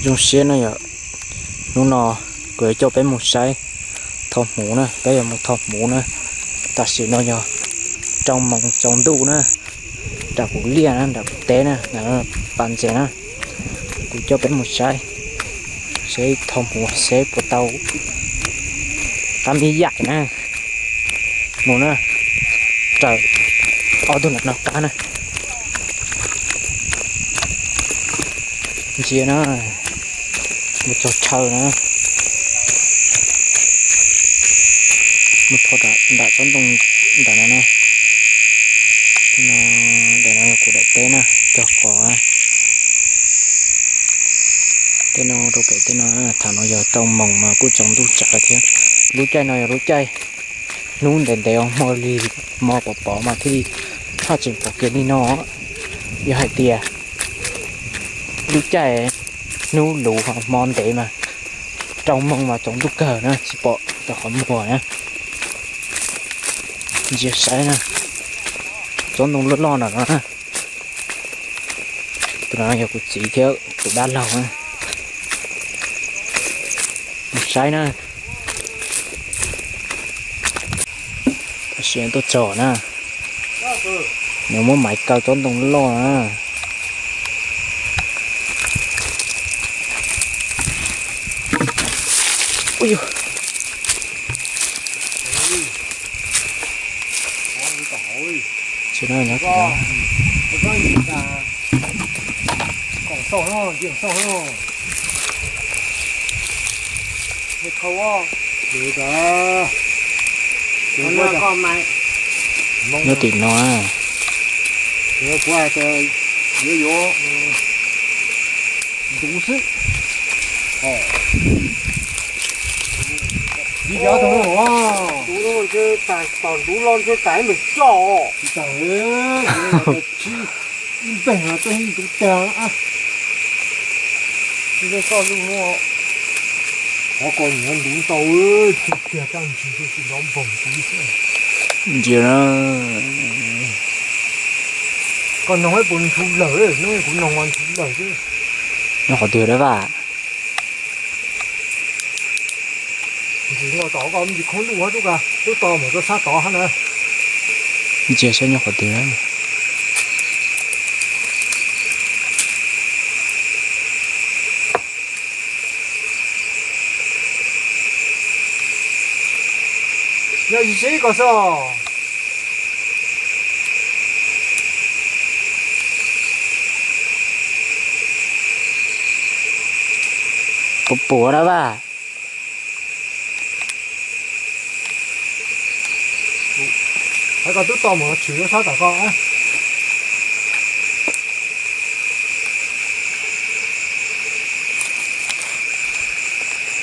Zoo siab na yom, hnub no kuv yuav coj peb mus saib thau hmuv na, peb yuav mus thau hmuv na. Tam sim no yog rau moos tsaus ntuj na, nram kuv liaj na, nram kuv teb na, nram pas ntses na. Kuv coj peb mus saib, saib thau hmuv seb puas tau qab me yaim na. Mus na, raws ob tug nram no qab na. Ntsia na, mus txog chaw na, mus thau nram tsob ntoo nram no na. Daim no yog kuv daim teb na, cog qos. Tej no rau pem tej no, thaum no yog rau moos mas kuj tsaus ntuj tsawv thiab. Lub caij no yog lub caij hnub ntev ntev, hmo lig hmo pov pov mas thiaj li haj tseem pom kev li no. Yog hais tias lub caij hnub luv hmo ntev mas rau moos mas tsaus ntuj kawg na, tsis pom tau qhov muag na. Ntsia saib na, tsob ntoo loj loj no na. Tus no yog kuv txiv thiab kuv dab laug na. Mus saib na. Tam sim tuaj txog na, nws muab maiv kaw tsob ntoo loj na. Nyob tim no. Kuv hais tias yuav yuav ntuv xwb. Ntuv los ntshe tais tom ntuv los ntshe tais npem coj. Tsis tas, ib npeg no tej ntub tag. Koj lub no, qhov ko nyiam ntuv ntau, tsis tiag, kaj ntsis tsis nrov npoog tsis xwb. Ntsia na. Koj noog puas ntshuv lawm, hnub kuv noog mas ntshuv lawm xwb. Nyob qhov twg dab vaj? Ntsis no tom koj me ntsis khoob luj tub ka, tub to mus rau sab tod hab na. Ntsia saib nyob qhov twg. Nyob sib sib ko xwb. Puas puas dab vaj? Hais koj tub to mus tshwm lub sab tom koj.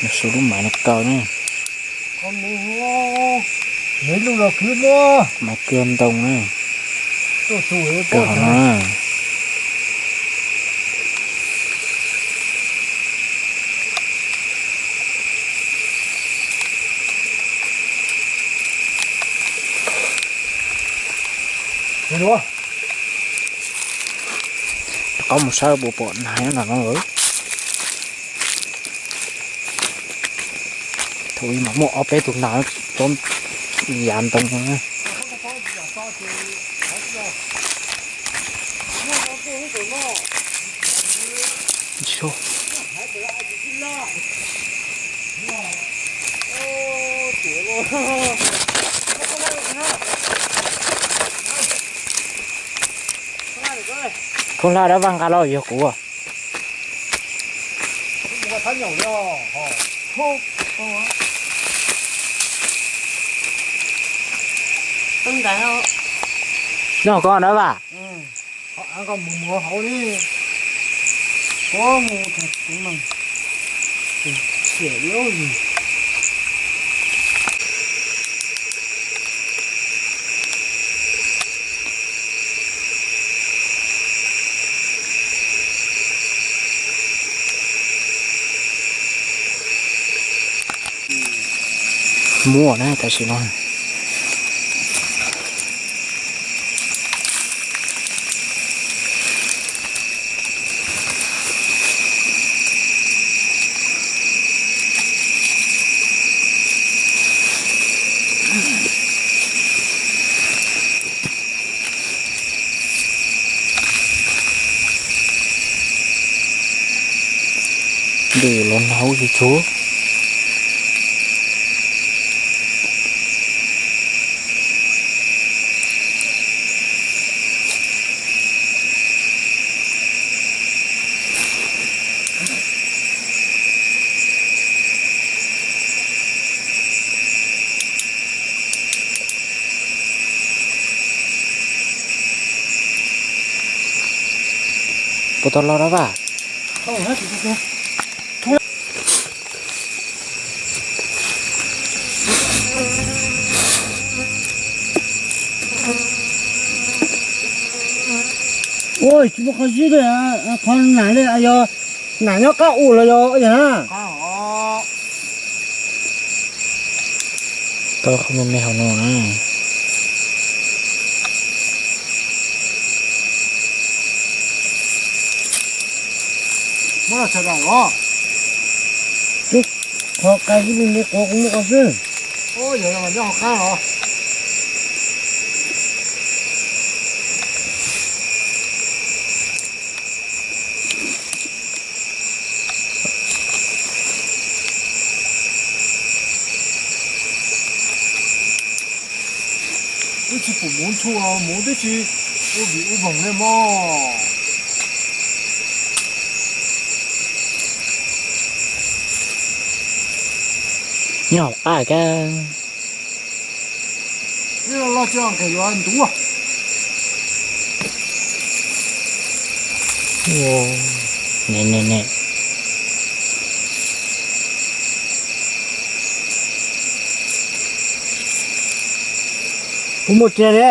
Nws su lub maiv no kaw na. Nws lub los kwv muab maiv kawg ntoo na. Kawg hov no. Rov qab mus saib puas pom nas nyob nram no lawm. Thaum ub mas muaj ob peb tug nas rov yav ntoo no. Khaub hlab dab vaj nqa los yog kuv. No koj dab vaj. Koj mus muag hauv li. Koj mus tag kuv mas tsiam li. Muaj na tam sim no. Ntws los nag ub tsis tshua. Puas tau los dab vaj? Ua tsis muaj qhov zib li, qhov nam li yog nam nyob qab u los yog yog na. Tau qhov me me hauv no na. Muab los sawv daws os. Qhov qab zib me me quav kuv muab qhov xwb. Yog nyob hauv qab os. Wb tsis pum muv ntxhua, muv twb tsis ua vim ua voog li mog. Nyob hauv qab kab. Los tsis nqes yuav ntuv. Ne ne ne. Kuv muaj tsev li.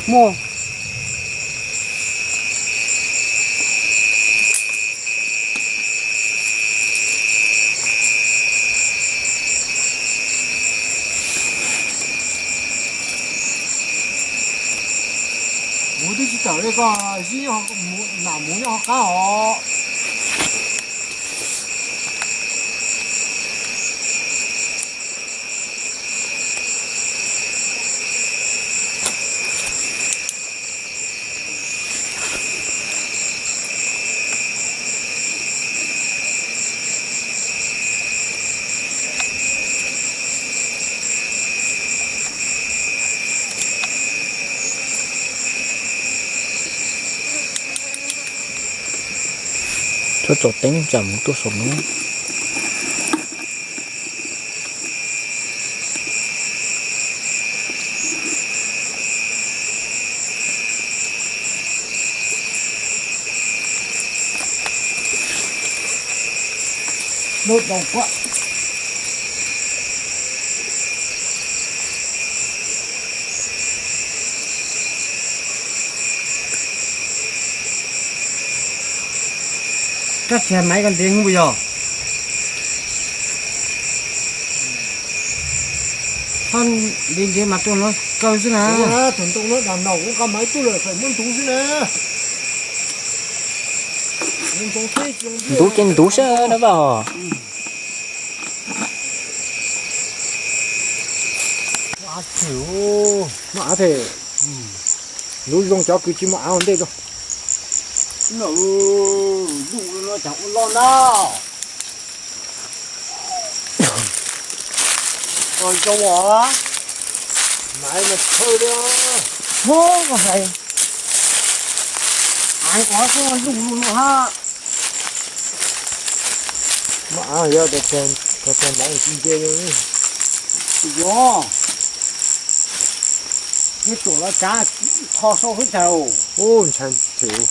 Muaj. Muv twb tsis tawm li koj zib, nam muv nyob hauv qab os. Txhob tso teeb tsam mus tuaj saum no. Kab tsis hais maiv koj ntev hnub puas yog? Txhob ntev ntev mas tuaj no kaw xwb na. Tus ntoo no dam ntaum kuv nqa maiv tuaj lawm fais muab ntuv xwb na. Ntuv ces ntuv xwb na vaj os. Muaj av thiab, lub zoo cov kws tsis muaj av ua ntej rau. Ntuj no cas ua loj na. Zoo os. Maiv mas tshawj li. Hos, hais, av ko xwb lug lug no hab. Muaj av yog, maiv tsis nce. Yog, neb tuam los tsav kho sau xwb tag. Ub, ntshai them.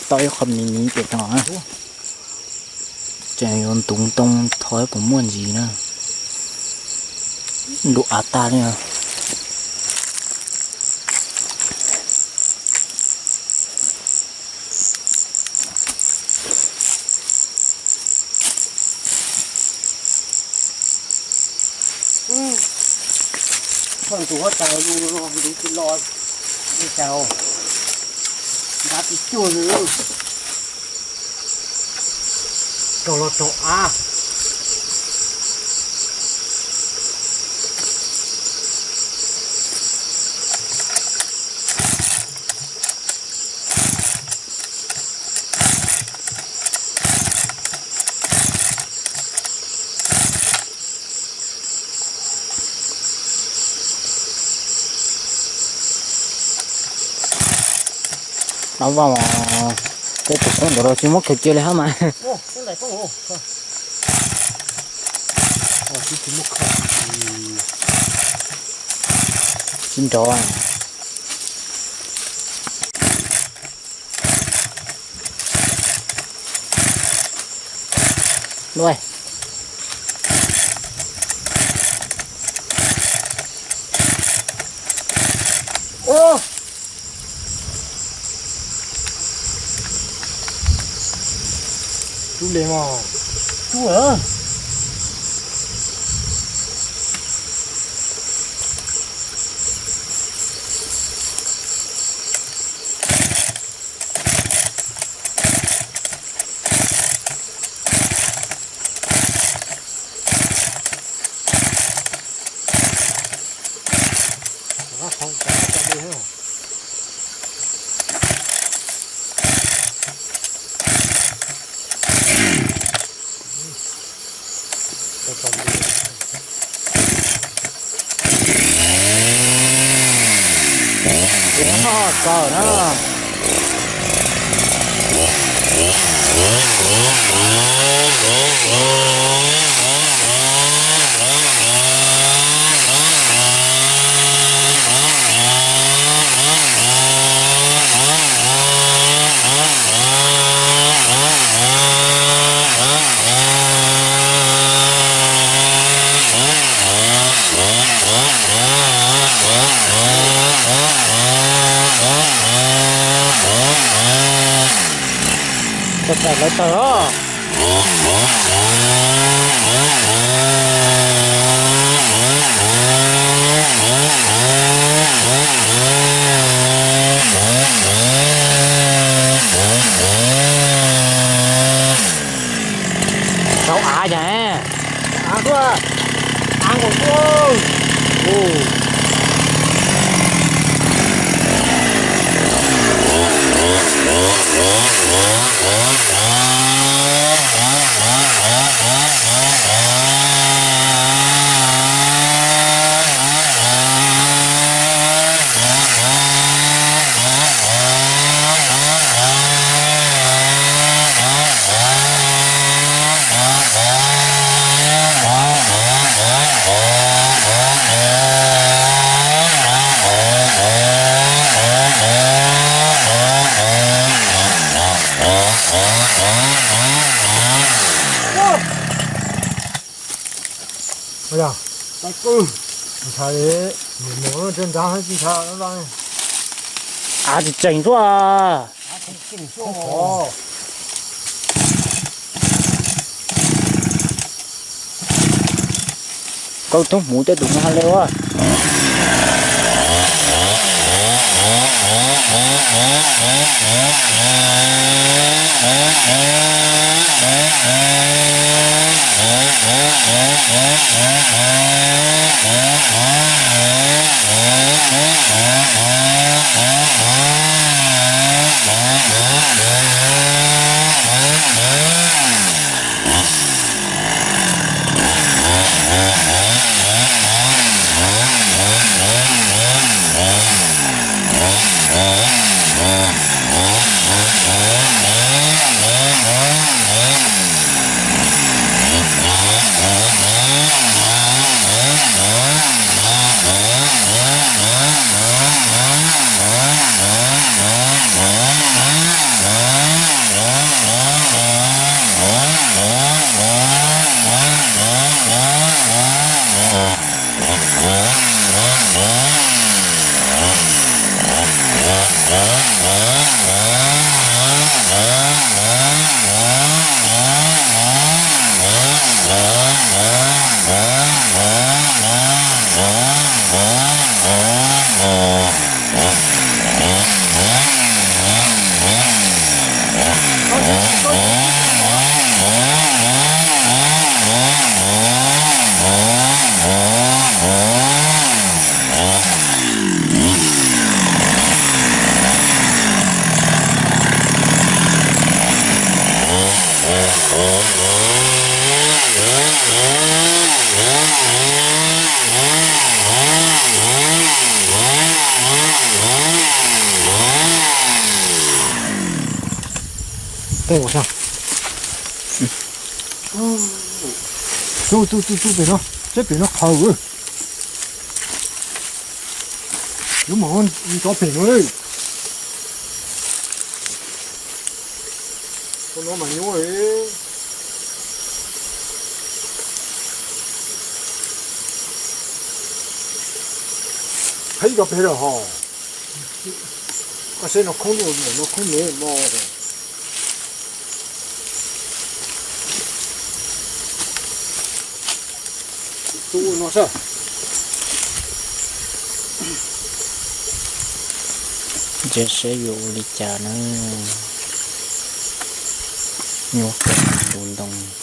Tau ib qho miv miv pem no, ces yuav ntuv ntoo thov puas muaj ntsis na. Ntuv av tag li. Ntuj huab tais, ntuj tsis los li cas, nrad tsis cuag li. Raug los raug av. Ab, tej tus koob ntawd los tsis muab khaws cia li hab mas. Tsis nrov. Luaj. Ub, tub le mog. Tub lawm. Txawm na. Tawm tawm lawv tawm os. Rau av cas, av tuaj, av nkaus tuaj. Av tsis tseem tuaj. Koj tub hmuv tej tus no le ua. Tej ua sa. Tub tub tub tub pem no, teb pem no qhaws. Lub mom nrov pem no li. Tus no mas nyuaj li. Qhib rau pem lawm hos. Koj saib no khoob, no khoob me mos. Tus no sab. Ntsia seb yuav ua li cas na. Nyuaj kawg tus ntoo.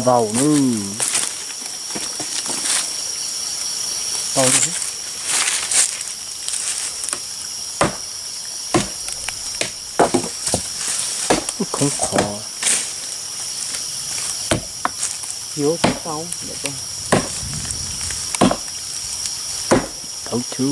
Tau na. Tau. Khoob qhov. Yuav tau. Tau chu.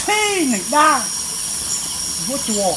Pheej neeg dab, huab cua.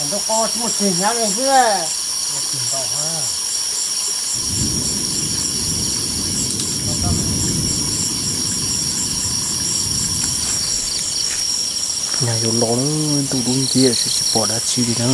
Ntau qos tsis muaj ceg hnyav li xwb. Nyaj yuav los na, ntuj dub nciab tsis pom dab tsi li na.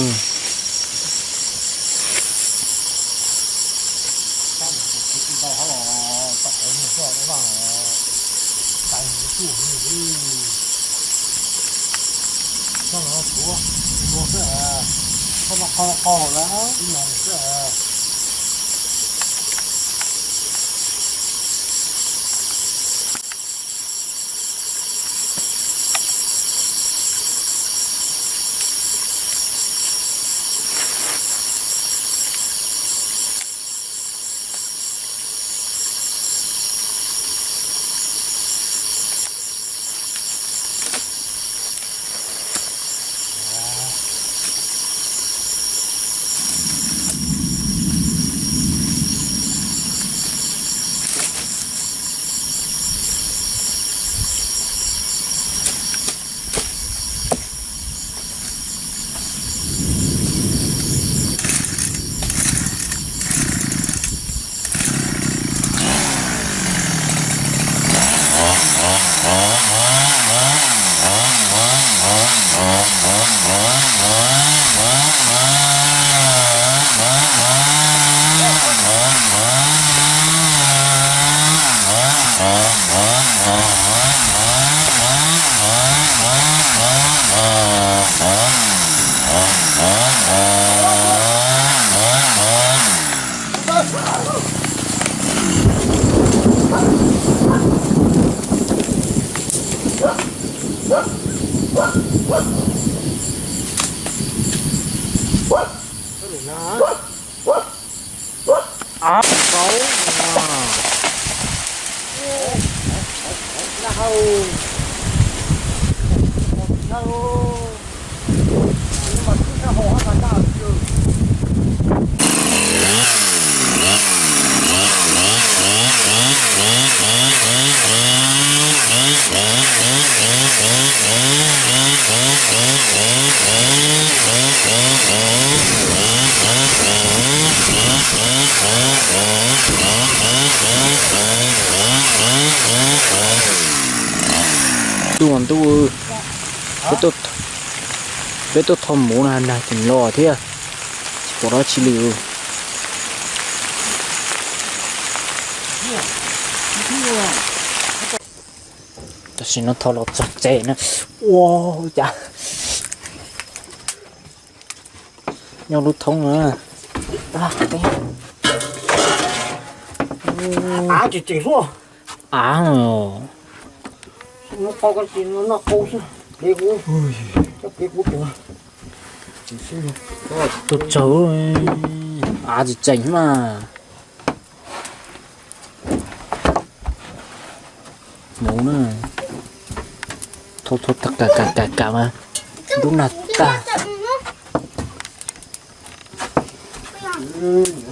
Av tau. Ntuj, ntuj, peb tuaj thauj muv na, nag tseem los thiab, tsis pom dab tsi li. Tam sim no thauj los txog tsev na. Ua cas nyob lub thoob na. Av tseem tseem hluaj. Av. Tus tsawg, av tseem tseem mas. Mus na, thauj thauj kam kam kam mas nruab nag tag.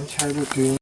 Ntshai tus twg